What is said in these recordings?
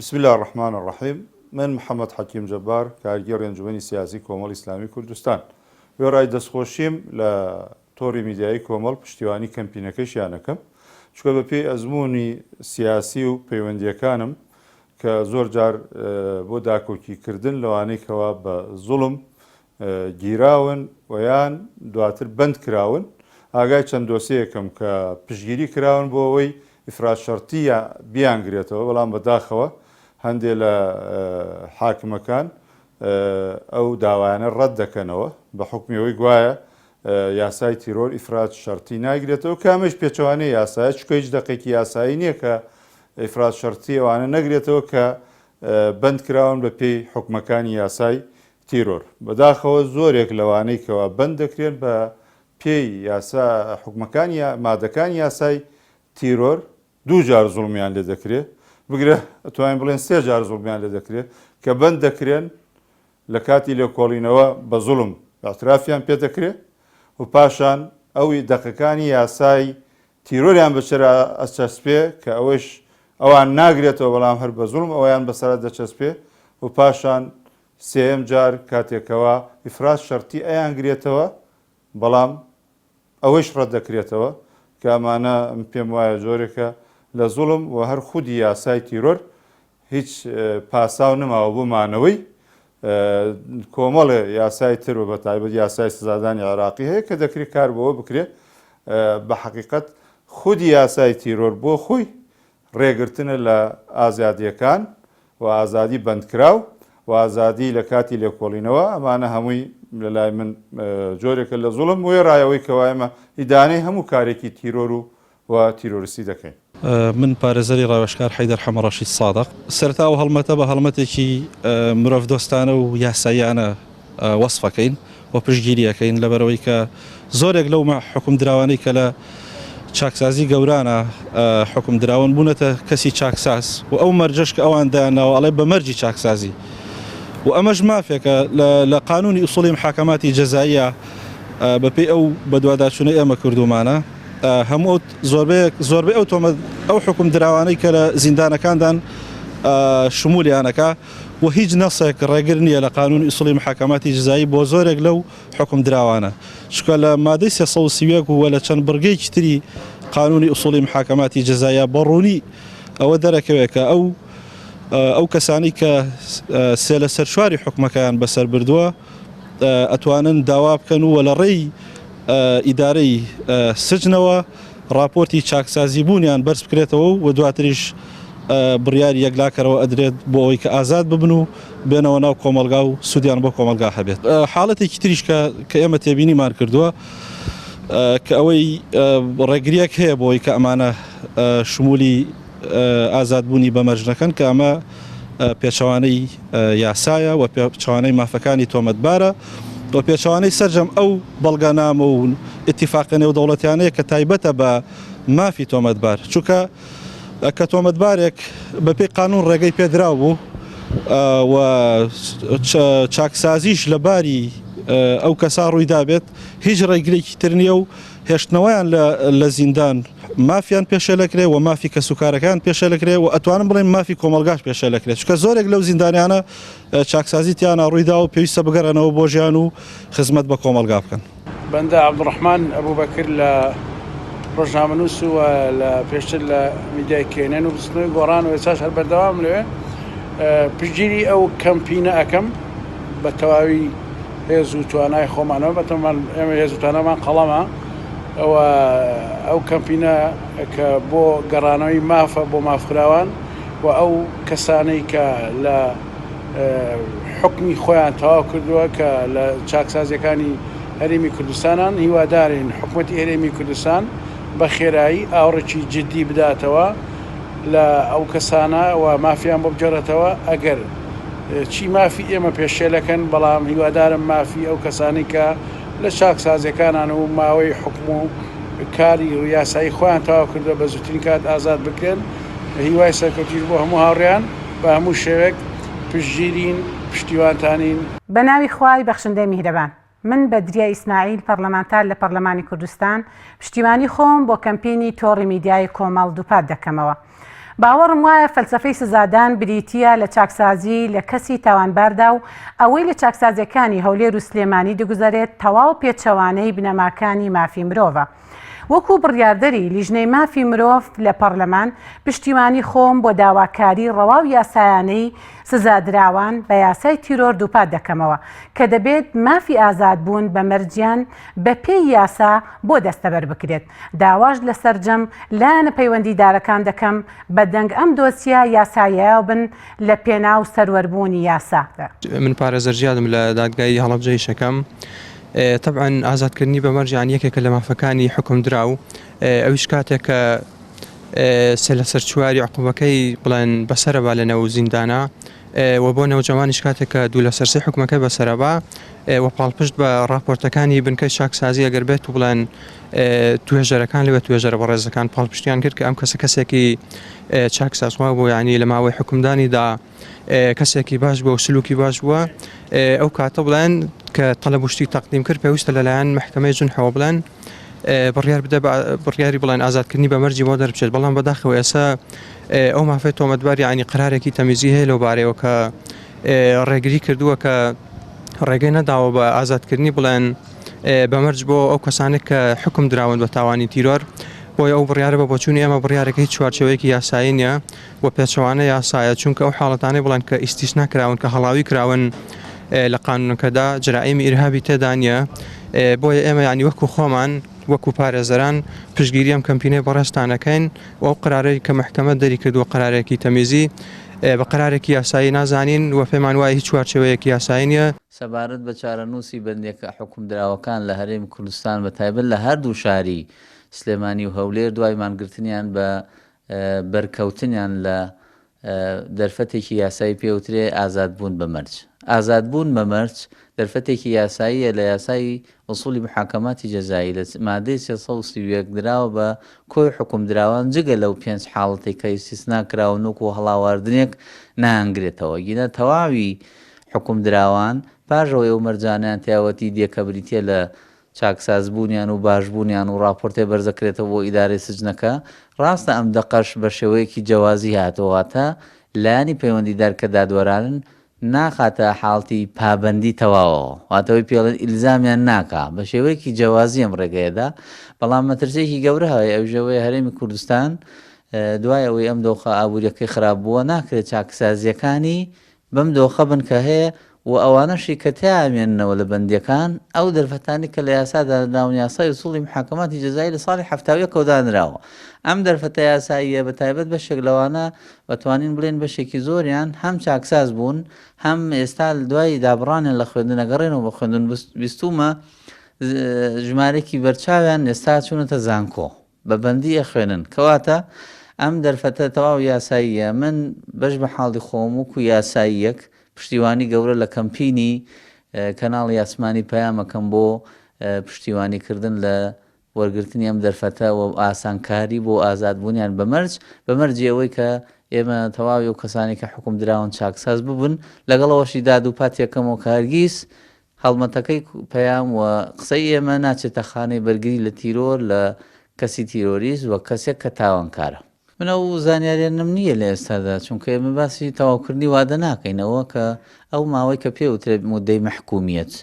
بسم اللە الرحمن الرحیم من محمد حەکیم جەبار کارگێڕی ئەنجومەنی سیاسی کۆمەڵی ئیسلامی کوردستان وێڕای دەستخۆشیم لە تۆڕی میدیایی کۆمەڵ پشتیوانی کەمپینەکەشیان ئەکەم چونکە بە پێی ئەزموونی سیاسی و پەیوەندیەکانم کە زۆر جار بۆ داکۆکی کردن لەوانەی کەوا بە زوڵم گیراون و یان دواتر بەند کراون، ئاگای چەند دۆسێیەکم کە پشتگیری کراون بۆ ئەوەی ئیفراج شەرتی بیانگرێتەوە، بەڵام بەداخەوە هەندێ لە حاکمەکان ئەو داوایانە ڕەت دەکەنەوە بە حوکمی ئەوەی گوایە یاسای تیرۆر ئیفراج شەرتی ناگرێتەوە کە ئەمەیش پێچەوانەی یاسایە، چونکە هیچ دەقێکی یاسایی نییە کە ئیفراج شەرتی ئەوانە نەگرێتەوە کە بەند کراون بە پێی حوکمەکانی یاسای تیرۆر. بەداخەوە زۆرێک لەوانەی کەوا بەند دەکرێن بە پێی یاسا حوکمەکانی مادەکانی یاسای تیرۆر دوو جار زوڵمیان لێ دەکرێ بگرە ئەتوانین بڵێن سێ جار زوڵمیان لێ دەکرێ کە بەند دەکرێن لە کاتی لێکۆڵینەوە بە زوڵم ئیعترافیان پێ دەکرێ و پاشان ئەو دەقەکانی یاسای تیرۆریان بەسەرا ئەچەسپێ کە ئەوەیش ئەوان ناگرێتەوە بەڵام هەر بە زوڵم ئەویان بەسەرا دەچەسپێ و پاشان سێیەم جار کاتێک کەوا ئیفراج شەرتی ئەیانگرێتەوە بەڵام ئەوەیش ڕەت دەکرێتەوە کە ئەمانە من پێم وایە جۆرێکە لە زوڵم و هەر خودی یاسای تیرۆر هیچ پاساو نەماوە بۆ مانەوەی کۆمەڵێ یاسای تر و بە تایبەت یاسای سزادانی عێراقی هەیە کە دەکرێت کار بەوە بکرێت بە حەقیقەت خودی یاسای تیرۆر بۆ خۆی ڕێگرتنە لە ئازادییەکان و ئازادی بەندکراو و ئازادی لە کاتی لێکۆڵینەوە، ئەمانە هەمووی لە لای من جۆرێکە لە زوڵم، وێڕای ئەوەی کەوا ئێمە ئیدانەی هەموو کارێکی تیرۆر و و تیرۆریستی دەکەین. من پارێزەری ڕاوێژکار حەیدەر حەمەڕەشید سادق، سەرەتا ئەو هەڵمەتە بە هەڵمەتێکی مرۆڤدۆستانە و یاساییانە وەسف ئەکەین و پشتگیری ئەکەین لەبەرئەوەی کە زۆرێک لەو حوکم دراوانەی کە لە چاکسازی گەورانە حوکم دراون بوونەتە کەسی چاکساز و ئەو مەرجەش کە ئەوان دایانناوە ئەڵێ بە مەرجی چاکسازی و ئەمەش مافێکە لە قانونی ئوسوڵی محاکەماتی جەزاییە بەپێی ئەو بەدواداچوونەی ئێمە کردوومانە هەموو زۆربەیەک زۆربەی ئەو تۆمەت ئەو حوکم دراوانەی کە لە زیندانەکاندان شمولیانەکە و هیچ نەسێک ڕێگر نییە لە قانونی ئوسوڵی محاکەماتی جزایی بۆ زۆرێک لەو حوکمدراوانە، چونکە لە مادەی 331 و لە چەند بڕگەیەکی تری قانونی ئوسوڵی محاکەماتی جزایە بە ڕوونی ئەوە دەرەکەوێت کە ئەو ئەو کەسانی کە سێ لەسەر چواری حکومەکەیان بەسەر بردووە ئەتوانن داوا بکەن و لە ڕێی ئیدارەی سجنەوە ڕاپۆرتی چاکسازی بوونیان بەرز بکرێتەوە و دواتریش بڕیاری یەکلاکەرەوە ئەدرێت بۆ ئەوەی کە ئازاد ببن و بێنەوە ناو کۆمەڵگا و سوودیان بۆ کۆمەڵگا هەبێت. حاڵەتێکی تریش کە کە ئێمە تێبینیمان کردووە کە ئەوەی ڕێگرییەک هەیە بۆ ئەوەی کە ئەمانە شمولی ئازادبوونی بە مەرج نەکەن کە ئەمە پێچەوانەی یاسایە و پێچەوانەی مافەکانی تۆمەتبارە و پێچەوانەی سەرجەم ئەو بەڵگەنامە و ئیتیفاقە نێودەوڵەتیانەیە کە تایبەتە بە مافی تۆمەتبار چونکە کە تۆمەتبارێک بەپێی قانون ڕێگەی پێدراو بوو و چاکسازیش لە باری ئەو کەسا ڕوویدابێت هیچ ڕێگرێکی تر نییە و هێشتنەوەیان لە زیندان مافیان پێشێلەکرێ و مافی کەسوکارەکان پێشێلەکرێ و ئەتوانم بڵێم مافی کۆمەڵگاش پێشێلەکرێت چونکە زۆرێک لەو زیندانیانە چاکسازی تیانا ڕوویدا و پێویستە بگەڕێنەوە بۆ ژیان و خزمەت بە کۆمەڵگا بکەن. بەندە عەبدولڕەحمان ئەبوبەکر لە ڕۆژنامەنووس و لە پێشتر لە میدیای کێنێن و بزوتنەوەی گۆڕان و ئێستاش هەر بەردەوامم لەوێ پشتگیری ئەو کەمپینە ئەکەم بە تەواوی هێز و توانای خۆمانەوە بەتەمان ئێمە هێز و توانامان قەڵەمە ئەوە ئەو کەمپینە کە بۆ گەڕانەوەی مافە بۆ مافخراوان و ئەو کەسانەی کە لە حوکمی خۆیان تەواو کردووە کە لە چاکسازیەکانی هەرێمی کوردستانان هیوادارین حکومەتی هەرێمی کوردستان بە خێرایی ئاوڕێکی جدی بداتەوە لە ئەو کەسانە و مافیان بۆ بگێڕێتەوە ئەگەر چی مافی ئێمە پێشێلەکەن بەڵام هیوادارم مافی ئەو کەسانی کە لە چاکسازیەکانان و ماوەی حکم و کاری یاسایی خۆیان تەواو کردووە بە زووترین کات ئازاد بکرێن هیوای سەرکەوتیش بۆ هەموو هاوڕێیان بە هەموو شێوەیەک پشتگیرین، پشتیوانتانین. بە ناوی خوای بەخشندەی میهرەبان. من بەدریە ئیسماعیل پەڕلەمانتار لە پەڕلەمانی کوردستان پشتیوانی خۆم بۆ کەمپینی تۆڕی میدیایی کۆمەڵ دووپات دەکەمەوە. باوەڕم وایە فەلسەفەی سزادان بریتییە لە چاکسازی لە کەسی تاوانباردا و ئەوەی لە چاکسازیەکانی هەولێر و سلێمانی دەگوزەرێت تەواو پێچەوانەی بنەماکانی مافی مرۆڤە. وەکو بڕیاردەری لیژنەی مافی مرۆڤ لە پەڕلەمان، پشتیوانی خۆم بۆ داواکاری ڕەوا و یاسایانەی سزادراوان بە یاسای تیرۆر دووپات دەکەمەوە کە دەبێت مافی ئازادبوون بە مەرجیان بە پێی یاسا بۆ دەستەبەر بکرێت. داواش لە سەرجەم لایەنە پەیوەندیدارەکان دەکەم بە دەنگ ئەم دۆسیە یاساییەوە بن لە پێناو سەروەربوونی یاسا. من پارێزەر جیادم لە دادگای هەڵەبجە ئیشەکەم تەبعەن ئازادکردنی بە مەرج یانی یەکێکە لە مافەکانی حوکمدراو ئەویش کاتێک کە سێ لەسەر چواری عقوبەکەی بڵێن بەسەرە با لەناو زیندانە و بۆ نەوجەوانیش کاتێک کە دوو لەسەر سێ حکومەکەی بەسەرە با و پاڵپشت بە راپۆرتەکانی بنکەی چاکسازی ئەگەر بێت و بڵێن توێژەرەکان لەوێ توێژەرە بەڕێزەکان پاڵپشتیان کرد کە ئەم کەسە کەسێکی چاکسازخوا بوو یانی لە ماوەی حکومدانیدا کەسێکی باش بووە و سلوکی باش بووە ئەو کاتە بڵێن کە تەلەب و شتی تەقدیم کرد پێویستە لەلایەن مەحکەمەی جونحەوە بڵێن بڕیار بدە بڕیاری بڵێن ئازادکردنی بە مەرجی بۆ دەربچێت بەڵام بەداخەوە ئێستا ئەو مافەی تۆمەتبار یعنی قرارێکی تەمیزی هەیە لەو بارەیەوە کە ڕێگری کردووە کە ڕێگەی نەداوە بە ئازادکردنی بڵێن بە مەرج بۆ ئەو کەسانێک کە حکم دراون بە تاوانی تیرۆر بۆیە ئەو بڕیارە بە بۆچوونی ئێمە بڕیارەکە هیچ چوارچێوەیەکی یاسایی نییە و پێچەوانە یاسایە چونکە ئەو حاڵەتانەی بڵێن کە ئیستیسنا کراون کە هەڵاوی کراون لە قانونەکەدا جرائیمی ئیرهابی تێدا نییە بۆیە ئێمە یانی وەکو خۆمان وەکو پارێزەران پشتگیری ئەم کەمپینەی بەڕێزتان ئەکەین و ئەو قەرارەی کە مەحکەمە دەری کردووە قەرارێکی تەمیزی بە قەرارێکی یاسایی نازانین و پێمان وایە هیچ چوارچێوەیەکی یاسایی نییە. سەبارەت بە چارەنووسی بەندییە حوکمدراوەکان لە هەرێمی کوردستان بە تایبەت لە هەردوو شاری سلێمانی و هەولێر دوای مانگرتنیان بە بەرکەوتنیان لە دەرفەتێکی یاسایی پێوترێ ئازادبوون بە مەرج. ئازادبوون بە مەرج دەرفەتێکی یاساییە لە یاسای ئوسوڵی محاکەماتی جەزایی لە مادەی 331 دراوە بە کۆی حوکمدراوان جگە لەو پێنج حاڵەتەی کە ئیستیسنا کراون وەکو هەڵاواردنێک نایانگرێتەوە گینا تەواوی حوکمدراوان پاش ئەوەی ئەو مەرجانەیان تیاوەتی دێ کە بریتیە لە چاکسازبوونیان و باشبوونیان و ڕاپۆرتێ بەرزەکرێتەوە بۆ ئیدارەی سجنەکە، ڕاستە ئەم دەقەش بە شێوەیەکی جەوازی هاتووە واتە لایەنی پەیوەندیدار کە دادوەرانن ناخاتە حاڵتی پابەندی تەواوەوە واتە ئەوەی پێڵێن ئیلزامیان ناکا بە شێوەیەکی جەوازی ئەم ڕێگەیەدا بەڵام مەترسیەکی گەورە هەیە ئەویش ئەوەیە هەرێمی کوردستان دوای ئەوەی ئەم دۆخە ئابووریەکەی خراپ بووە ناکرێت چاکسازیەکانی بەم دۆخە بن کە هەیە و ئەوانەشی کە تیامێننەوە لە بەندیەکان ئەو دەرفەتانەی کە لە یاسا دانراون یاسای ئوسوڵی محاکەماتی جەزایی لە ساڵی 71 ەوە دانراوە ئەم دەرفەتە یاساییە بە تایبەت بەشێک لەوانە بەتوانین بڵێن بەشێکی زۆریان هەم چاکساز بوون هەم ئێستا دوای دابڕانیان لە خوێندن ئەگەڕێنەوە بە خوێندن بیستومە ژمارەکی بەرچاویان ئێستا چوونەتە زانکۆ بە بەندی ئەخوێنن کەواتە ئەم دەرفەتە تەواو یاساییە من بەش بە حاڵی خۆم وەکو یاساییەک پشتیوانی گەورە لە کەمپینی کەناڵی ئاسمانی پەیام ئەکەم بۆ پشتیوانی کردن لە وەرگرتنی ئەم دەرفەتە و ئاسانکاری بۆ ئازادبوونیان بە مەرج بە مەرجی ئەوەی کە ئێمە تەواوی ئەو کەسانی کە حکوم دراون چاکساز ببن لەگەڵ ئەوەشیدا دووپات یەکەمەوە کە هەرگیز هەڵمەتەکەی پەیام و قسەی ئێمە ناچێتە خانەی بەرگری لە تیرۆر، لە کەسی تیرۆریست و کەسێک کە تاوانکارە. من ئەو زانیاریانەم نییە لە ئێستادا، چونکە ئێمە باسی تەواوکردنی وادە ناکەین، ئەوە کە ئەو ماوەی کە پێ وترێت مودەی مەحکومیەت،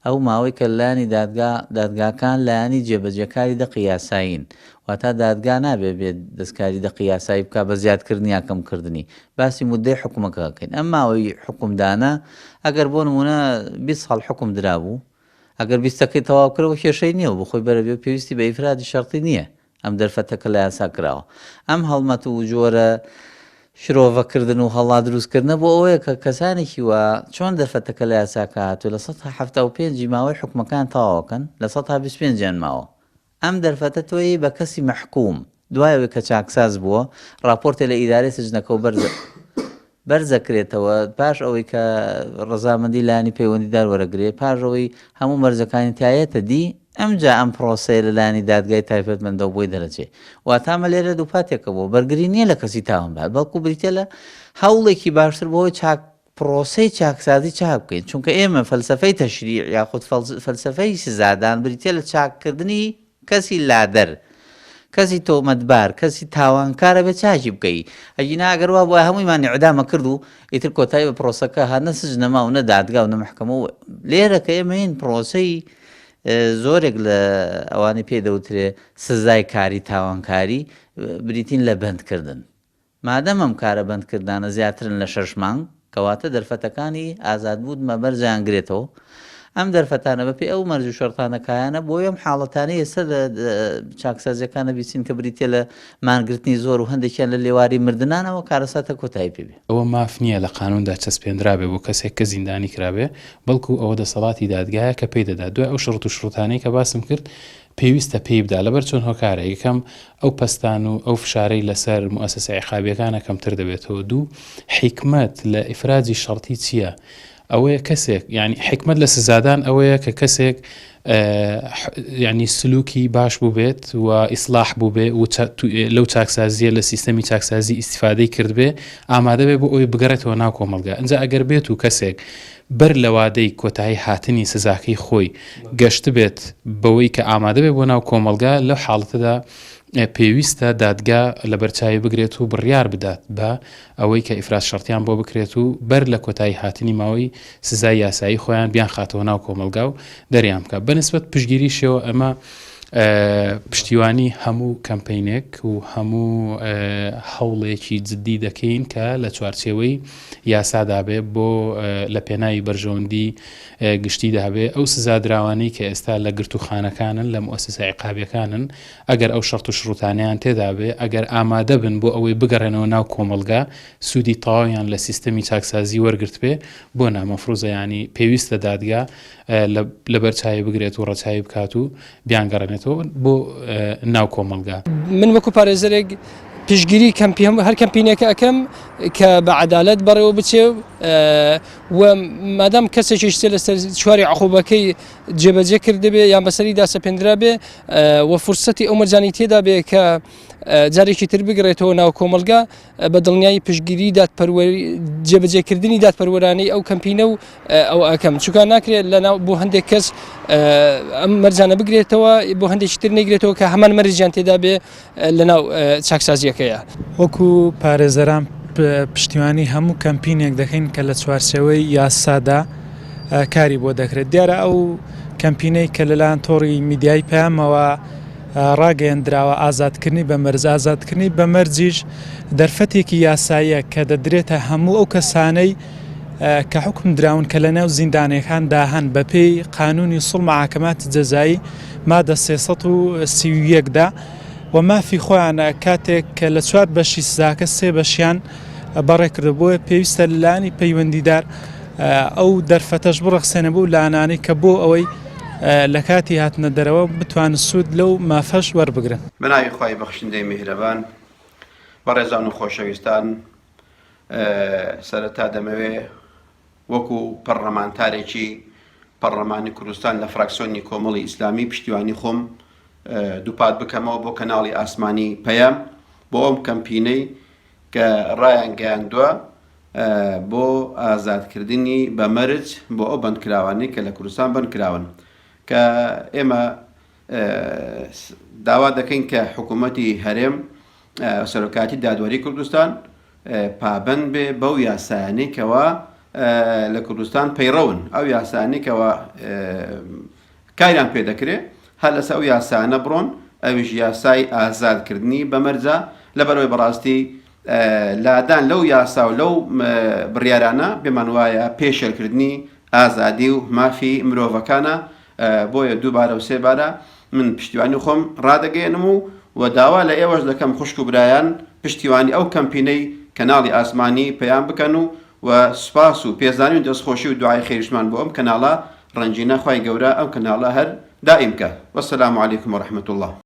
ئەو ماوەی کە لایەنی دادگا، دادگاکان لایەنی جێبەجێکاری دەقی یاسایین، واتا دادگا نابێ بێت دەستکاری دەقی یاسایی بکا بە زیادکردن یا کەمکردنی، باسی مودەی حوکمەکە ئەکەین ئەم ماوەی حوکمدانە ئەگەر بۆ نمونە 20 ساڵ حوکم درابوو ئەگەر بیستەکەی تەواو کرەوە کێشەی نییە و بخۆی بەرە بێ پێویستی بە ئیفرادی شەرتی نییە ئەم دەرفەتە کە لە یاسا کراوە ئەم هەڵمەت و جۆرە شرۆڤەکردن و هەڵا دروستکردنە بۆ ئەوەیە کە کەسانێکی وا چۆن دەرفەتەکە لە یاساکە هاتوو لە 175 ماوەی حکومەکان تەواوەکەن لە 125یان ماوە ئەم دەرفەتە تۆی بە کەسی مەحکوم دوای ئەوەی کە چاکساز بووە ڕاپۆرتێ لە ئیدارەی سجنەکەوە بەرز بەرزەکرێتەوە پاش ئەوەی کە ڕەزامەندی لایەنی پەیوەندیدار وەرەگرێ پاش ئەوەی هەموو مەرجەکانی تایەتە دی ئەمجا ئەم پرۆسەیە لە لایەنی دادگای تایبەتمەندەوە بۆی دەرەچێ واتە ئەمە لێرە دووپاتێکە بۆ بەرگری نییە لە کەسی تاوانبار بەڵکو بریتە لە هەوڵێکی باشتر بۆ چاک پرۆسەی چاکسازی چاک بکەین، چونکە ئێمە فەلسەفەی تەشریع یاخود فەلسەفەی سزادان بریتیە لە چاککردنی کەسی لادەر. کەسی تۆمەتبار، کەسی تاوانکار ئەبێ چاکی بکەی. ئەگینا ئەگەر وا بوایە هەموویمان ئیعدام ئەکرد و ئیتر کۆتایی بە پرۆسەکە هات، نە سجن نەما و نە دادگا و نە مەحکەمە و لێرە کە ئێمەین پرۆسەی زۆرێک لە ئەوانەی پێی دەوترێ سزای کاری تاوانکاری بریتین لە بەندکردن. مادەم ئەم کارە بەندکردنانە زیاترن لە شەش مانگ، کەواتە دەرفەتەکانی ئازادبوون مەبەرزیان گرێتەوە. ئەم دەرفەتانە بەپێی ئەو مەرج و شەرتانە کایانە بۆیە ئەم حاڵەتانەی ئێستا لە چاکسازیەکانە بیسین کە بریتیە لە مانگرتنی زۆر و هەندێکیان لە لێواری مردنانەوە کارەساتە کۆتایی پێ بێ. ئەوە ماف نییە لە قانووندا چەسپێندرابێ بۆ کەسێک کە زیندانی کرابێ، بەڵکو ئەوە دەسەڵاتی دادگایە کە پێی دەدات. دوای ئەو شڕت و شروتانەی کە باسم کرد، پێویستە پێی بدا لەبەر چۆن هۆکارێک، یەکەم، ئەو پەستان و ئەو فشارەی لەسەر موئەسەسە عیقابیەکانە کەمتر دەبێتەوە، دوو، حیکمەت لە ئیفراجی شەڕتی چییە؟ ئەوەیە کەسێک یانی حیکمەت لە سزادان ئەوەیە کە کەسێک یانی سلوکی باش بووبێت و ئیسلاح بووبێ و لەو چاکسازیە لە سیستەمی چاکسازی ئیسیفادەی کردبێ ئامادە بێ بۆ ئەوی بگەڕێتەوە ناو کۆمەڵگا ئینجا ئەگەر بێت و کەسێک بەر لە وادەی کۆتایی هاتنی سزاکەی خۆی گەشتبێت بەوەی کە ئامادە بێ بۆ ناو کۆمەڵگا، لەو حاڵەتەدا پێویستە دادگا لەبەرچاوی بگرێت و بڕیار بدات بە ئەوەی کە ئیفراج شەرتیان بۆ بکرێت و بەر لە کۆتایی هاتنی ماوەی سزای یاسایی خۆیان بیانخاتەوە ناو کۆمەڵگا و دەریان بکات. بە نسبەت پشتگیریشەوە ئەمە پشتیوانی هەموو کەمپەینێک و هەموو هەوڵێکی جددی دەکەین کە لە چوارچێوەی یاسادا بێ بۆ لە پێناوی بەرژەوەندی گشتیدا بێ ئەو سزادراوانەی کە ئێستا لە گرتووخانەکانن لە موئەسەسە عیقابیەکانن ئەگەر ئەو شەرت و شروتانەیان تێدا بێ ئەگەر ئامادە بن بۆ ئەوەی بگەڕێنەوە ناو کۆمەڵگا سوودی تەواویان لە سیستەمی چاکسازی وەرگرتبێ بۆ نا مەفروزە یانی پێویستە دادگا لەبەر چاوی بگرێت و ڕەچاوی بکات و بیانگەڕێنێتەوە بۆ ناو کۆمەڵگا. من وەکو پارێزەرێک پشتگیری کەمپی هەر کەمپینێکە ئەکەم کە بە عەدالەت بەڕێوە بچێ و مادام کەسێکیش سێ لەسەر چواری عقوبەکەی جێبەجێ کردبێ یان بەسەریدا سەپێندرابێ و فرسەتی ئەو مەرجانی تێدا بێ کە جارێکی تر بگرێتەوە ناو کۆمەڵگا بە دڵنیایی پشتگیری دادپەروەری جێبەجێکردنی دادپەروەرانەی ئەو کەمپینە و ئەو ئەکەم چونکە ناکرێت لە ناو بۆ هەندێک کەس ئەم مەرجانە بگرێتەوە بۆ هەندێکی تر نەگرێتەوە کە هەمان مەرجیان تێدا بێ لە ناو چاکسازیەکەیە. وەکو پارێزەران پشتیوانی هەموو کەمپینێک دەکەین کە لە چوارچێوەی یاسادا کاری بۆ دەکرێت دیارە ئەو کەمپینەی کە لەلایەن تۆڕی میدیایی پەیامەوە ڕاگەیەندراوە ئازادکردنی بە مەرج، ئازادکردنی بە مەرجیش دەرفەتێکی یاساییە کە دەدرێتە هەموو ئەو کەسانەی کە حوکم دراون کە لەنێو زیندانەکاندا هەن بەپێی قانونی اصول محاکمات جزایی مادە 331 دا و مافی خۆیانە کاتێک کە لە چوار بەشی سزاکە سێ بەشیان بەڕێ کردو بۆیە پێویستە لەلایەنی پەیوەندیدار ئەو دەرفەتەش بڕەخسێنە بۆ لایەنانەی کە بۆ ئەوەی لە کاتی هاتنە دەرەوە بتوانن سوود لەو مافەش وەربگرن. بە ناوی خوای بەخشندەی میهرەبان. بەڕێزان و خۆشەویستان سەرەتا دەمەوێ وەکو پەڕلەمانتارێکی پەڕلەمانی کوردستان لە فراکسیۆنی کۆمەڵی ئیسلامی پشتیوانی خۆم دووپات بکەمەوە بۆ کەناڵی ئاسمانی پەیام بۆ ئەم کەمپینەی کە ڕایانگەیاندووە بۆ ئازادکردنی بە مەرج بۆ ئەو بەندکراوانەی کە لە کوردستان بەندکراون کە ئێمە داوا دەکەین کە حکوومەتی هەرێم سەرۆکاتی دادوەری کوردستان پابند بێ بەو یاسایانەی کەوا لە کوردستان پەیڕەون ئەو یاسانی کەوا کاریان پێ دەکرێ هەر لەسەر ئەو یاسانە بڕۆن ئەویش یاسای ئازادکردنی بە مەرجە لەبەرئەوەی بەڕاستی لادان لەو یاسا و لەو بڕیارانە پێمان وایە پێشێلکردنی ئازادی و مافی مرۆڤەکانە بۆیە دووبارە و سێبارە من پشتیوانی خۆم ڕادەگەیەنم و و داوا لە ئێوەش دەکەم خوشک و برایان پشتیوانی ئەو کەمپینەی کەناڵی ئاسمانی پەیام بکەن و و سوپاس و پێزانین و دەستخۆشی و دوعای خێریشمان بۆ ئەم کەناڵە ڕەنگینە خوای گەورە ئەم کەناڵە هەر دائیم کە والسلام علیکم ورحمة اللە.